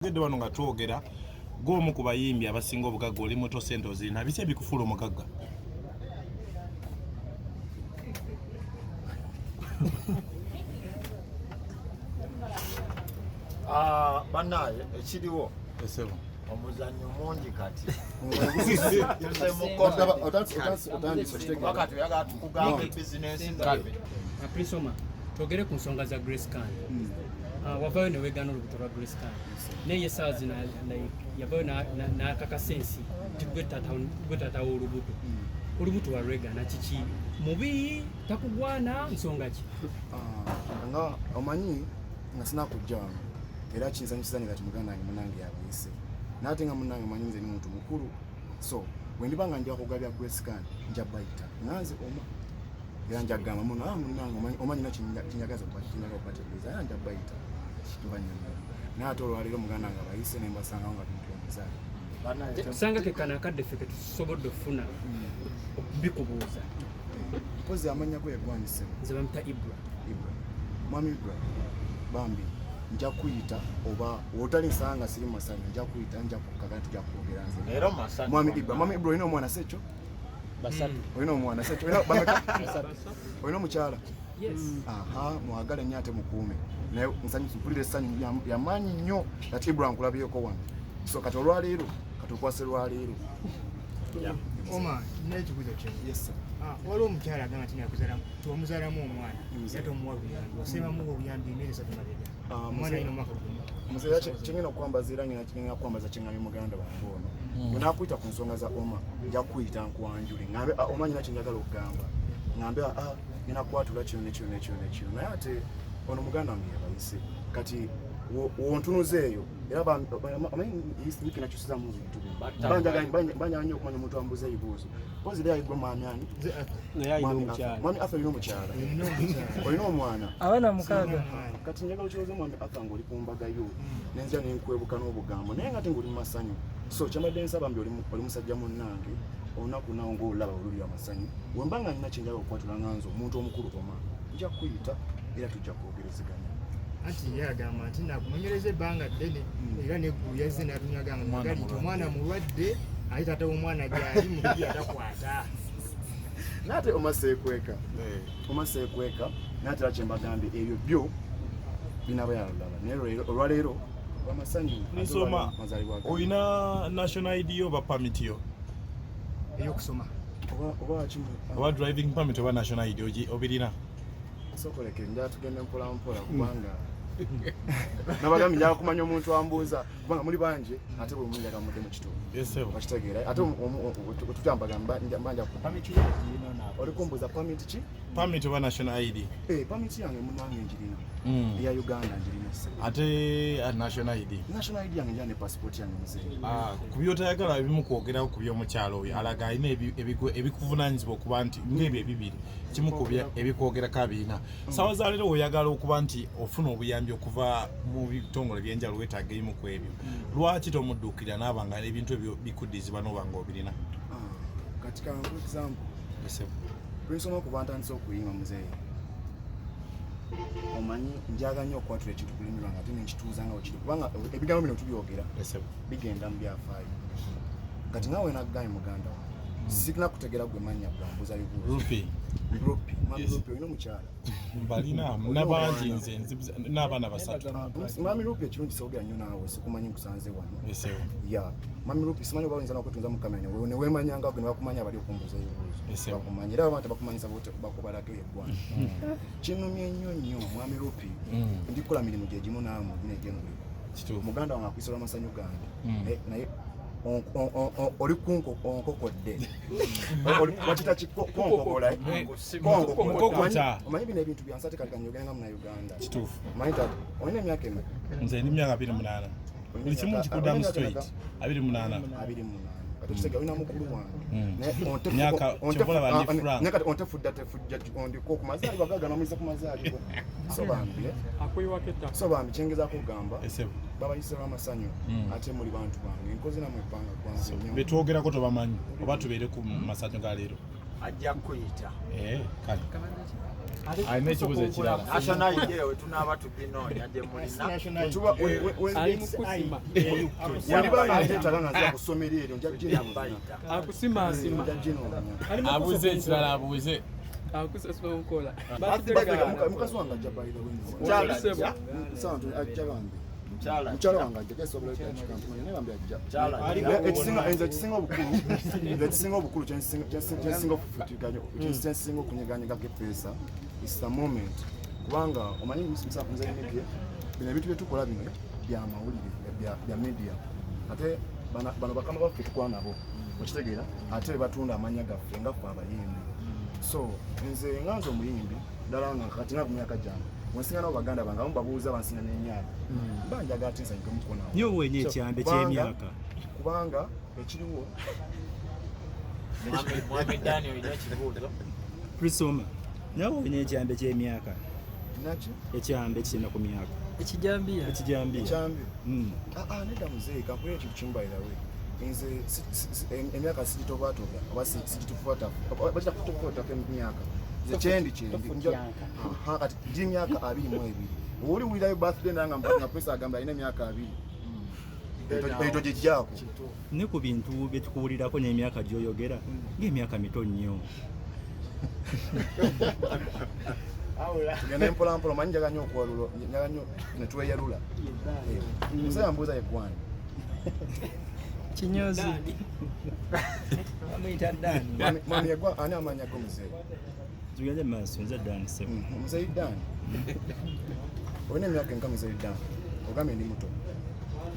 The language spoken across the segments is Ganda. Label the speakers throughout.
Speaker 1: Tugedde wano nga twogera gw'omu ku bayimbi abasinga obugagga, oli muto, sente ozirina, biki ebikufuula omugagga?
Speaker 2: Ah, bannaaye ekiriwo
Speaker 1: Esebo.
Speaker 2: Omuzannyo mungi kati.
Speaker 3: Otandise.
Speaker 2: Kati oyagala tukugambe bizinensi zaffe?
Speaker 4: Prince Omar, twogere ku nsonga za Grace Khan. Wavayo ne weegaana olubuto lwa Grace Khan, naye ye saawa zino like yavayo n'akakasa ensi nti gwe taata w'olubuto. Olubuto walwegaana kiki? Mubi takugwana, nsonga ki?
Speaker 3: Ah, nga omanyi nga sinakujja wano, era kinsanyusiza ne kati muganda wange munange yabayise, naye ate nga munange manyi nze ni muntu mukulu, so bwe ndiba nga nja kugabya Grace Khan, nja bayita nga nze oma, era nja kugamba muno, ah, munange omanyi na kinjagaza kinjaga okubategeeza, era nja bayita tubanyonyola. Naye ate olwaleero muganda wange abayise ne mbasangawo nga bintu omuzaale.
Speaker 4: Kusanga ke kano akadde ffe ketusobodde okufuna bikubuuza.
Speaker 3: Mpozi amannya go yegwanise?
Speaker 4: Nze bampita Ibra.
Speaker 3: Ibra, mwami Ibra, bambi nja kuyita oba wotali nsanga nga siri masanyu, nja kuyita, nja kukagana, tujja kwogera nze.
Speaker 2: Leero masanyu.
Speaker 3: Mwami Ibra, mwami Ibra, olina omwana sekyo?
Speaker 4: Basatu.
Speaker 3: Olina omwana sekyo? Olina bameka? Olina omukyala?
Speaker 4: Yes.
Speaker 3: Aha, mwagale nnyo ate mukuume. Naye nsanyusa, mpulira essanyu lyamaanyi nnyo kati Ibra nkulabyeko wano. So kati olwaleero katukwase lwaleero.
Speaker 5: Oma, n'ekibuuzo kino.
Speaker 3: Yes sir.
Speaker 5: Ah, waliwo omukyala agamba nti tomuzaalamu omwana era tomuwa buyambi, wasembamuwa obuyambi emyezi 3 mabega.
Speaker 3: Ah,
Speaker 5: omwana alina omwaka 1.
Speaker 3: Muzeeya, kyengenda okwambaza era ngenda kigenda kwambaza kyeŋŋambye muganda wange ono. Bwe naakuyita ku nsonga za Oma, nja kuyita nkwanjule ŋŋambe, "Ah, Oma nyina kyenjagala okugamba," ŋŋambe, "Ah, ngenda kwatula kino ne kino ne kino ne kino." Naye ate ono muganda wange yabayise kati wontunuza eyo era omanyi niki nakyusizamu bintu bino. Banjagala nnyo okumanya omuntu ambuuza ebibuuzo. Mpozi era yayigwa mwami ani?
Speaker 5: Nze Arthur.
Speaker 6: Naye alina
Speaker 3: Mwami
Speaker 6: omukyala.
Speaker 3: Arthur. Mwami Arthur, olina omukyala?
Speaker 5: Nina omukyala.
Speaker 3: Olina omwana?
Speaker 6: Abaana 6.
Speaker 3: Kati njagala okirowooze, mwami Arthur, ng'oli ku mbaga yo nenzira nenkwebuka n'obugambo, naye nga ate ng'oli mu masanyu. So kyembadde nsaba mbi oli musajja munnange, olunaku nawo ng'olaba oluli amasanyu, wemba nga nina kyenjagala okukwatula nga nze omuntu omukulu oma, nja kukuyita era tujja kwogerezeganya.
Speaker 5: Anti ye agamba nti nakunonyereza ebbanga ddene, era neggulu yazze n'atunyaganga gali nti omwana mulwadde, ate taata w'omwana gyali mubi atakwata.
Speaker 3: Naye ate omaseekweka, omaseekweka, naye ate era kyembagambye ebyo byo binaba yalulala, naye olwaleero lwamasanyu ate
Speaker 1: Prince Omar,
Speaker 3: olwaleero mazaalibwa gange.
Speaker 1: Olina national ID yo oba permit yo?
Speaker 5: Ey'okusoma.
Speaker 3: Oba kimu.
Speaker 1: Oba driving permit oba national ID obirina?
Speaker 3: Sokoleke, njala tugende mpola mpola, kubanga nabagambye njala kumanya omuntu ambuuza, kubanga muli bangi ate bwe munjaga mudde mu kituufu.
Speaker 1: Yes sir.
Speaker 3: Okitegeera? Ate tutambagamba mbanja oli kumbuuza permit ki?
Speaker 1: Permit oba national ID?
Speaker 3: Eh, permit yange munange njirina. Eya Uganda njirina se.
Speaker 1: Ate national ID?
Speaker 3: National ID yange njira ne passport yange, muzeeyi.
Speaker 1: Ah, ku byotayagala ebimu kwogerawo ku by'omukyalo oyo alaga alina ebikuvunaanyizibwa okuba nti ng'ebyo ebibiri kimu ku ebikwogerako abiina. Sawa za leero weoyagala okuba nti ofuna obuyambi okuva mu bitongole ebyenjawulo, weetaaga ebimu ku ebyo, lwaki tomudduukirira naaba nga ebintu ebyo bikuddizibwa n'oba nga obirina?
Speaker 3: Ah, kati kanku example.
Speaker 1: Yes, sir.
Speaker 3: Prince Omar, kuba ntandise okuyimba, muzeeyi, omanyi njagala nnyo okwatula ekintu ku lulimi lwange ate nenkituuza nga wekiri, kubanga ebigambo bino tubyogera
Speaker 1: Yes, sir.
Speaker 3: bigenda mu byafaayo. Kati nga wenaggaye muganda wange, sirina kutegera gwe mannya bwambuuza bibuuzo.
Speaker 1: Rupi.
Speaker 3: Rupi, mwami.
Speaker 1: Yes.
Speaker 3: Rupi, olina omukyala?
Speaker 1: Balina nabangi, nze n'abaana basatu.
Speaker 3: Mwami Rupi, ekirungi soogera nnyo naawe, sikumanyi, nkusanze wano.
Speaker 1: Yes, sir.
Speaker 3: Ya mwami Rupi, simanyi oba oyinza n'okwetunza mu kamera ne weemanya nga gwe ne bakumanya abali okumbuuza ebibuuzo.
Speaker 1: Yes, sir.
Speaker 3: Bakumanya era abantu bakumanyisa bakubalako eggwanga. Kinumye nnyo nnyo, mwami Rupi. Ndikukola mirimu gye gimu naawe gino egyenguliko. Muganda wange akuyisa olw'amasanyu gange. Naye oli kunko onkokodde. Wakita konkokola, eh?
Speaker 1: Nkokota.
Speaker 3: Omanyi bino ebintu byansi, ate kati kanyogere nga munauganda.
Speaker 1: Kituufu.
Speaker 3: Omanyi tata olina emyaka emeka?
Speaker 1: Nze ndi myaka 28. Buli kimu nkikuddamu straight, 28.
Speaker 3: 28. Kati okitega olina mukulu wange. Naye
Speaker 1: Myaka kyova olaba ndi frank.
Speaker 3: Naye kati ontefudda tefujja ondiko ku mazaalibwa gaga nomuyisa ku mazaalibwa. So bambi, eh?
Speaker 4: Akuyiwako ettaka.
Speaker 3: So bambi, kyengezaako okugamba,
Speaker 1: Esebo.
Speaker 3: babayise lw'amasanyu, ate muli bantu bange, nkoze namwe ebbanga gwange nnyo.
Speaker 1: Betwogerako tobamanyi oba tubeere ku masanyu ga leero?
Speaker 2: Ajja kuyita.
Speaker 1: Kale alina ekibuzo ekirala.
Speaker 2: National ID we tunaaba tuginoonya gye mulina.
Speaker 3: Tuba- we-
Speaker 6: Ali mu kusima.
Speaker 3: Wendiba nga njeetaaga nga nzira ku ssomero eryo, nja ginoonya.
Speaker 2: Bayita.
Speaker 6: Akusimaasima.
Speaker 3: Nja ginoonya.
Speaker 1: Abuuze ekirala, abuuze.
Speaker 6: Akusasula nkola.
Speaker 3: By the way, mukazi wange ajja, by the way.
Speaker 2: Mukyala ajja.
Speaker 3: Sawa, ajja bambi.
Speaker 2: Mukyala.
Speaker 3: Mukyala wange ajja, kesobola kikampunye naye bambi ajja.
Speaker 2: Mukyala ajja.
Speaker 3: Naye nze ekisinga obukulu, nze ekisinga obukulu, kyensinga okufutiganya, kyensinga okunyeganyegako epeesa is the moment, kubanga omanyi musakunze media, bino ebintu byetukola bino bya mawulire, bya media, ate bano bakama baffe tukola nabo, okitegeera, ate batunda amanya gaffe nga ffe abayimbi. So nze nga nze omuyimbi ddala nga kati nga ku myaka gyange, wensinga nabo baganda bange abamu babuuza bansinga n'emyaka, mba njagala ate nsanyuke mukonawo.
Speaker 7: Niyo wenye ekyambe ky'emyaka.
Speaker 3: Kubanga ekiriwo
Speaker 2: Mwami Daniel, olina ekibuuzo?
Speaker 7: Prisoma, nawe olina ekyambe ky'emyaka?
Speaker 3: Naki?
Speaker 7: Ekyambe kirina ku myaka.
Speaker 8: Ekijambiya.
Speaker 7: Ekijambiya.
Speaker 3: Ekyambe?
Speaker 7: Mm.
Speaker 3: Ah, ah, nedda muzeeyi, kankulira ekintu kimu, by the way, nze emyaka sigitobatoba oba sigitufuatafu, bakita kutofuatako emyaka. Nze kyendi kyendi.
Speaker 8: Tofutyanka.
Speaker 3: Aha, kati ndi myaka 22. Oli wulirayo birthday nanga nga pesa agamba alina emyaka 20, eto gye gyako.
Speaker 7: Ne ku bintu bye tukuwulirako n'emyaka gy'oyogera ng'emyaka mito nnyo.
Speaker 3: Tugende mpolampola, omanyi njaga nnyo okwalula, njaga nnyo netweyalula. Muzeeyi ambuuza yeggwani.
Speaker 8: Kinyozi.
Speaker 9: Bamuyita Dani.
Speaker 3: Mwami yegwa ani amanya go muzeeyi?
Speaker 7: Tugende mu maaso, nze Dani Sebo.
Speaker 3: Muzeeyi Dan, olina emyaka enka muzeeyi Dan? Ogambye ndi muto.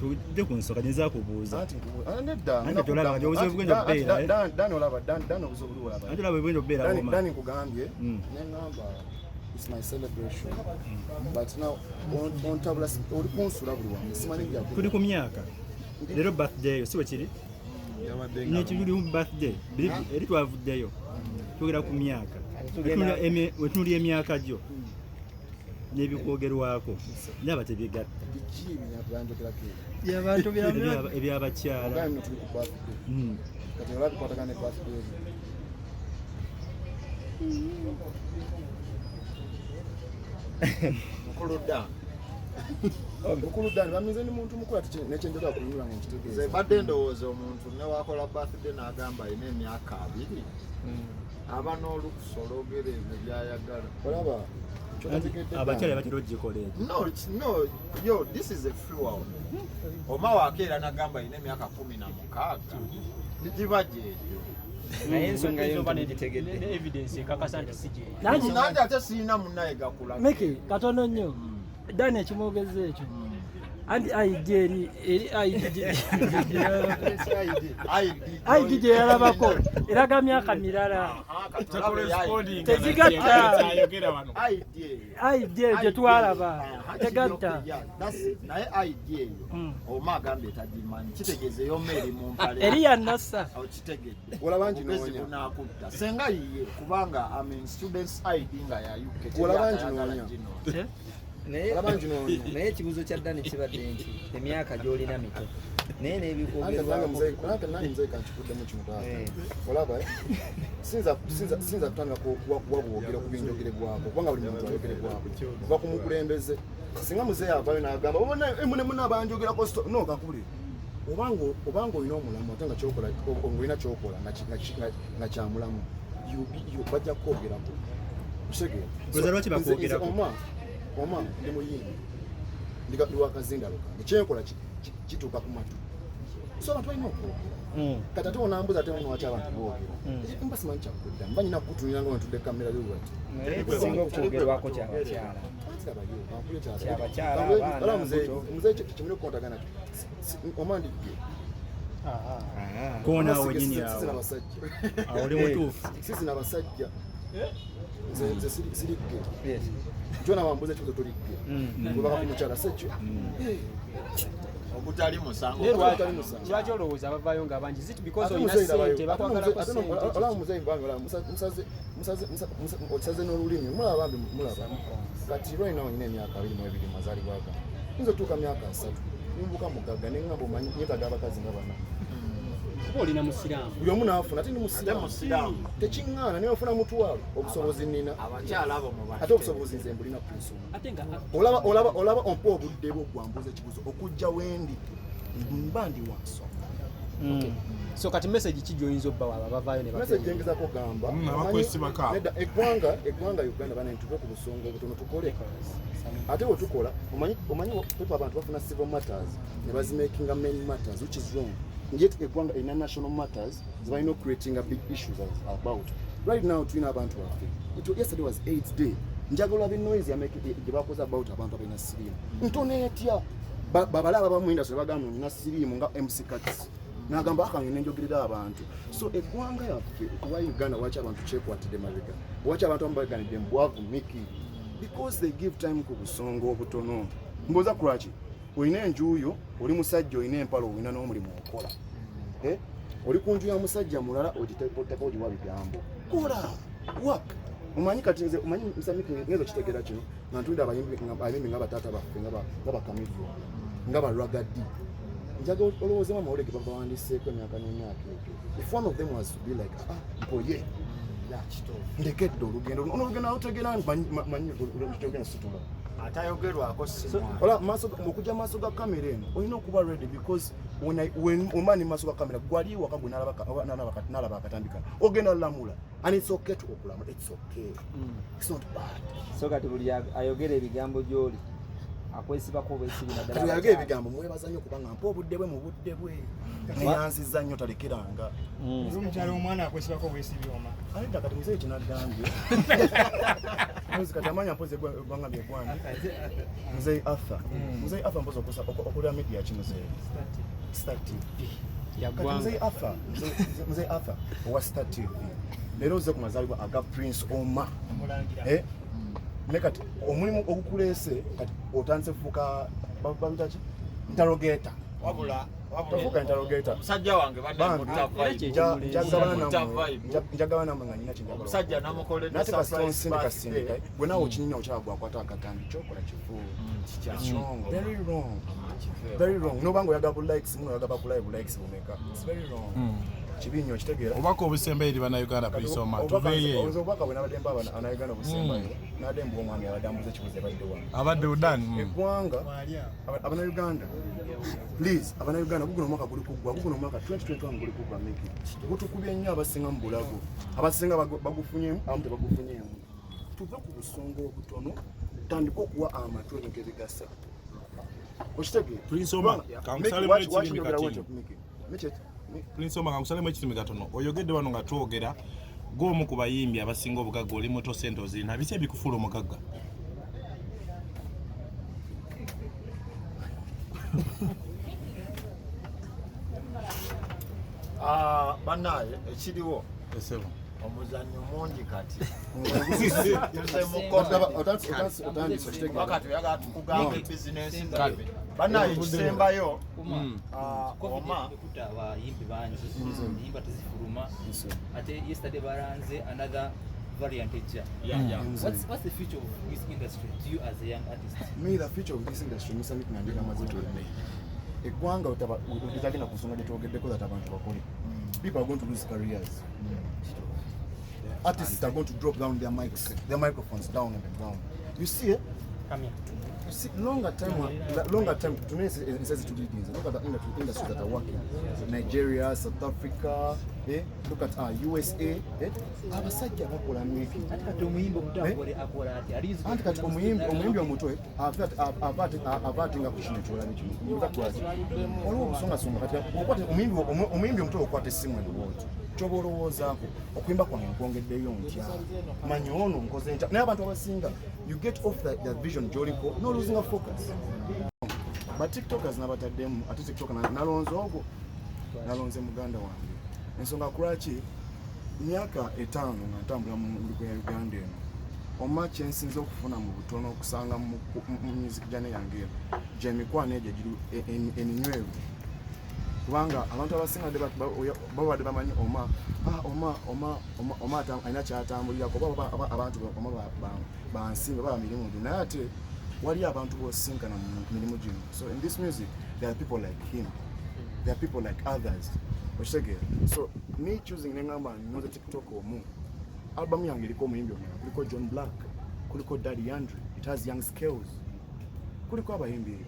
Speaker 7: Tujje ku nsonga nyinza kubuuza.
Speaker 3: Anti ah, nedda.
Speaker 7: Anti tolaba kati obuzibu bugenda
Speaker 3: Anti
Speaker 7: okubeera, eh?
Speaker 3: Dan olaba, Dan obuzibu buli olaba.
Speaker 7: Anti olaba bugenda okubeera
Speaker 3: Dan
Speaker 7: woma.
Speaker 3: Dan nkugambye neŋŋamba it's my celebration, but now ontabula, oli kunsula buli wange, simanyi nja
Speaker 7: Tuli ku myaka. Leero birthday yo si bwe kiri? Nekiri mu birthday. Eri twavuddeyo. Twogera ku myaka. Wetunulira emyaka gyo n'ebikwogerwako ndaba tebigatta.
Speaker 3: Biki byanjogerako ebyo?
Speaker 8: Byabantu bya myaka.
Speaker 7: Ebyabakyala.
Speaker 3: Ogambye nno tuli ku birthday. Kati olaba bikwatagana ne birthday ebyo?
Speaker 2: Mukulu Dan.
Speaker 3: Mukulu Dan bamize ni muntu mukulu, ate nekyenjogera ku lulimi lwange
Speaker 2: Nze
Speaker 3: nkitegeeza.
Speaker 2: badde ndowooza omuntu newakola birthday n'agamba alina emyaka 20, aba n'olukusa olwogera ebyo byayagala.
Speaker 3: Olaba kyotategedde.
Speaker 7: Abakyala batera ogikola egyo.
Speaker 2: No, yo, this is a free world. Oma wakeera n'agamba alina emyaka 16, giba gyegyo.
Speaker 9: Naye ensonga yo ntimugitegedde.
Speaker 4: Ne evidence ekakasa nti si gyeyo.
Speaker 8: Nange
Speaker 2: Nange ate sirina munnaye gakulaga.
Speaker 8: Miki, katono nnyo. Dani ekimwogeza ekyo. Anti ID eri ID
Speaker 2: ID
Speaker 8: ID gye yalabako eraga myaka mirala. Tezigatta.
Speaker 1: Ayogera wano.
Speaker 2: ID eyo.
Speaker 8: ID eyo gye twalaba tegatta.
Speaker 2: Naye ID eyo oma agambye tagimanyi, kitegeeza eyoma eri mu mpale.
Speaker 8: Eri yannassa.
Speaker 2: Okitegedde?
Speaker 3: Olaba
Speaker 2: Obugezi
Speaker 3: nginoonya.
Speaker 2: bunaakutta senga yiye, kubanga I mean, students ID nga ya UK.
Speaker 3: Olaba
Speaker 2: teyagala
Speaker 3: nginoonya.
Speaker 2: ginoonya.
Speaker 9: Naye
Speaker 3: Olaba nginoonya.
Speaker 9: naye ekibuuzo kya Dani kibadde nti emyaka gy'olina mito, naye
Speaker 3: Anti nange
Speaker 9: n'ebikwogerwako
Speaker 3: muzeeyi, nange muzeeyi kankikuddemu kino taata. Olaba, eh? Sinza kutandika kuwa bwogero ku binjogerebwako, kubanga buli muntu ayogerebwako kuva ku mukulembeze. Singa muzeeyi avaayo n'agamba mune mune abanjogerako no kankubulire, obanga olina omulamu ate nga kyokola, ng'olina kyokola nga kyamulamu, bajja kukwogerako. Okitegeera?
Speaker 7: Olowooza lwaki bakwogerako?
Speaker 3: Nze oma ndi muyimbi, ndi wakazindalo kange, kyenkola kituuka ku matu, so abantu balina okwogera. Kati ate onambuza ate lwaki abantu boogera, mba simanyi kyakudda, mba nyina kukutunira nga wentudde kamera yo bwati.
Speaker 9: Naye ekisinga okwogerwako kyabakyala. Kyabakyala, abaana, mbuto.
Speaker 3: Muzeeyi kimuli okukontagana nakyo, oma ndigge.
Speaker 7: Koona awo wennyini awo.
Speaker 3: Sizina basajja.
Speaker 7: Awo oli mutuufu.
Speaker 3: Sizina basajja, nze sirigge.
Speaker 9: Yes.
Speaker 3: Jona wambuza ekibuzo, toligge webaka ku mukyala sekyo.
Speaker 2: Ogutali musango.
Speaker 4: Naye
Speaker 3: Ogutali musango.
Speaker 4: Lwaki olowooza abavaayo nga bangi? Is it because
Speaker 3: Ate
Speaker 4: olina
Speaker 3: muzeeyi labayo,
Speaker 4: ssente,
Speaker 3: ate
Speaker 4: bakwagalako ssente?
Speaker 3: olaba muzeeyi mbange, olaba okisaze n'olulimi, mulaba bambi mulaba. Kati right now nyina emyaka 22, mazaalibwa gange, nyinza otuuka myaka 30 nimbuka mugagga neŋŋamba omanyi nyetaaga abakazi nga bana.
Speaker 4: Kuba olina musiraamu.
Speaker 3: Buli omu n'afuna, ate ndi
Speaker 2: Ate
Speaker 3: musiraamu.
Speaker 2: musiraamu.
Speaker 3: Tekiŋŋaana naye ofuna mutwalo, obusobozi nnina.
Speaker 2: Abakyala abo mu
Speaker 3: Ate obusobozi nze mbulina kunsoma.
Speaker 4: Ate nga
Speaker 3: Olaba olaba olaba ompa obudde bwo gwambuuza ekibuuzo okujja wendi mba ndi wansonga.
Speaker 10: So kati message ki gy'oyinza obbawa abo abavaayo ne
Speaker 3: Message gyengezako gamba
Speaker 1: Abakwesibako abo.
Speaker 3: Nedda, eggwanga Uganda bana tuve ku busonga obutono tukole. Ate bwe tukola omanyi people abantu bafuna civil matters ne bazimakinga main matters, which is wrong. Yet eggwanga erina national matters zebalina creating a big issues about. Right now tulina abantu baffe. Yesterday was AIDS day. Njagala olabe noise gye bakoze about abantu abalina siriimu. Ntono etya? Babale ababa mu industry bagamba nina siriimu nga MC Kats. N'agamba akange nenjogerera abantu. So eggwanga yaffe okuba Uganda waki abantu kyekwatidde mabega. Waki abantu abamu baganidde mu bwavu Mickey. Because they give time ku busonga obutono. Mbuuza kulwaki? Olina enju yo, oli musajja olina empalo olina n'omulimu okola. Oli ku nju ya musajja mulala ogiteekako ogiwa bigambo. Kola! Work! Omanyi kati nze omanyi Mr. Mickey ngezo kitegeera kino nga ntunda abayimbi nga bataata baffe nga bakamivu nga balwagadi. Njagala olowoozemu amawulire ge babawandiiseeko emyaka n'emyaka egyo. If one of them was to be like, mpoye, ndekedde olugendo ono olugendo alutegeera manyi olugendo situla.
Speaker 2: Atayogerwako si mwana.
Speaker 3: Ola okujja maaso ga kamera eno olina okuba ready because when omani maaso ga kamera gwali waka gwe nalaba akatambi kano ogenda lamula and it's okay to okulamula, it's okay, it's not bad.
Speaker 9: So kati buli ayogera ebigambo gy'oli akwesibako obwesibi naddala
Speaker 3: Kati oyagala ebigambo mwebaza nnyo kubanga mpa obudde bwe mu budde bwe neyanziza nnyo talekeranga.
Speaker 5: Omukyala omwana akwesibako obwesibi oma.
Speaker 3: Alidda kati muzeeyi kinagambye mpozi kati amanya mpozi eggwanga byegwani Muzeeyi Arthur. Muzeeyi Arthur mpozi okulira media ki muzeeyi? Star TV. Kati Muzeeyi Arthur, Muzeeyi Arthur owa Star TV leero ozze ku mazaalibwa aga Prince Omar. Ne kati omulimu ogukuleese kati otandise kufuuka babita ki? Interrogator.
Speaker 2: Wabula
Speaker 3: Tofuuka interrogator.
Speaker 2: Omusajja wange
Speaker 3: Bambi, njagala nammwe nga nina kyenjagala.
Speaker 2: Omusajja namukoledde
Speaker 3: Nate kasita
Speaker 2: surprise
Speaker 3: onsindika
Speaker 2: birthday.
Speaker 3: sindika gwe naawe okinyinya okyala gwakwata akatambi kyokola kifu. It's wrong, very wrong, very wrong. Nobanga oyagala ku likes muno oyagala ku live likes bumeka. It's very wrong. Kibi nnyo okitegeera.
Speaker 1: Obubaka obusemba eri bannayuganda Prince Omar tuveeyo eyo.
Speaker 3: Obubaka bwe nabadde mpa abannayuganda obusembayo nabadde mbuwa omwami abadde ambuza ekibuuzo ebadde wano.
Speaker 1: Abadde udani.
Speaker 3: Eggwanga abannayuganda please abannayuganda guguno omwaka guli kuggwa guguno omwaka 2021 guli kuggwa Mickey. Gutukubye nnyo abasinga mu bulago abasinga bagufunyeemu abamu tebagufunyeemu. Tuve ku busonga obutono tutandike okuwa amatu ebintu ebigasa. Okitegeera?
Speaker 1: Prince Omar, kankusalemu ekirimi kati. Prince Omar kankusalemu ekirimi katono. Oyogedde wano nga twogera gw'omu ku bayimbi abasinga obugagga oli muto ssente ozirina biki ebikufuula omugagga?
Speaker 2: Bannaaye ekiriwo omuzannyo mungi kati. Wakati oyagala tukugamba bizinensi zaffe. Bannaaye ekisembayo Oma
Speaker 9: ekuta abayimbi bangi ennyimba tezifuluma ate yesterday baranze another variant ejja. What's the future of this industry to you as a young artist?
Speaker 3: Me, the future of this industry, Mr. Mick Nandika Mazeto, eggwanga litagenda ku nsonga gye twogeddeko that abantu bakole. People are going to lose careers. Artists are going to drop down their mics, their microphones down on the ground. You see, eh? You see, longer time, to me, it says to look at the industries that are working. Nigeria, South Africa, eh? Look at USA, eh? Abasajja bakola miki.
Speaker 9: Anti kati omuyimbi omuto akola atya?
Speaker 3: Anti kati omuyimbi omuto ava atenga ku kino ekyolabi kino. Waliwo obusongasonga kati omuyimbi omuto okwata essimu eno bw'otyo. Kyoba olowoozaako okuyimba kwange nkwongeddeyo ntya manyi ono nkoze ntya naye abantu abasinga you get off the vision gy'oliko no losing a focus. Ba tiktokers nabataddemu ate tiktok nalonze ogwo nalonze muganda wange ensonga kulwaki myaka 5 nga ntambula mu ndiko ya Uganda eno oma kyensinze okufuna mu butono okusanga mu music journey yange eno gy'emikwano egyo egiri eminywevu kubanga abantu abasinga babadde bamanyi Oma Oma alina kyatambulirako oba abantu Oma bansimbe baba mirimu gino naye ate wali abantu b'osinkana mu mirimu gino. So in this music there are people like him. There are people like others, okitegeera? So me choosing neŋŋamba nnoze TikTok omu, album yange eriko omuyimbi omulala, kuliko John Black, kuliko Daddy Andre, it has Young Scales, kuliko abayimbi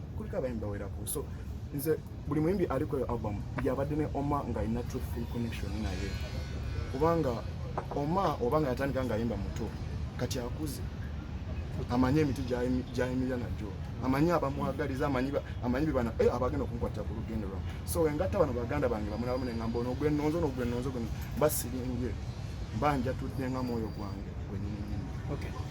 Speaker 3: bawerako. So nze buli muyimbi aliko eyo album yabadde ne Oma ng'alina truthful connection naye, kubanga Oma oba nga yatandika ng'ayimba muto, kati akuze, amanyi emiti gy'ayimirira nagyo, amanyi abamwagaliza, amanyi bibana abagenda okunkwatira ku lugendo lwamu. So wengatta bano baganda bange bamu nabamu, neŋŋamba ono gwe nnonze, ono gwe nnonze, gwe mba sirimbye, mba njatudde nga mwoyo gwange gwenyininyini.
Speaker 4: Okay.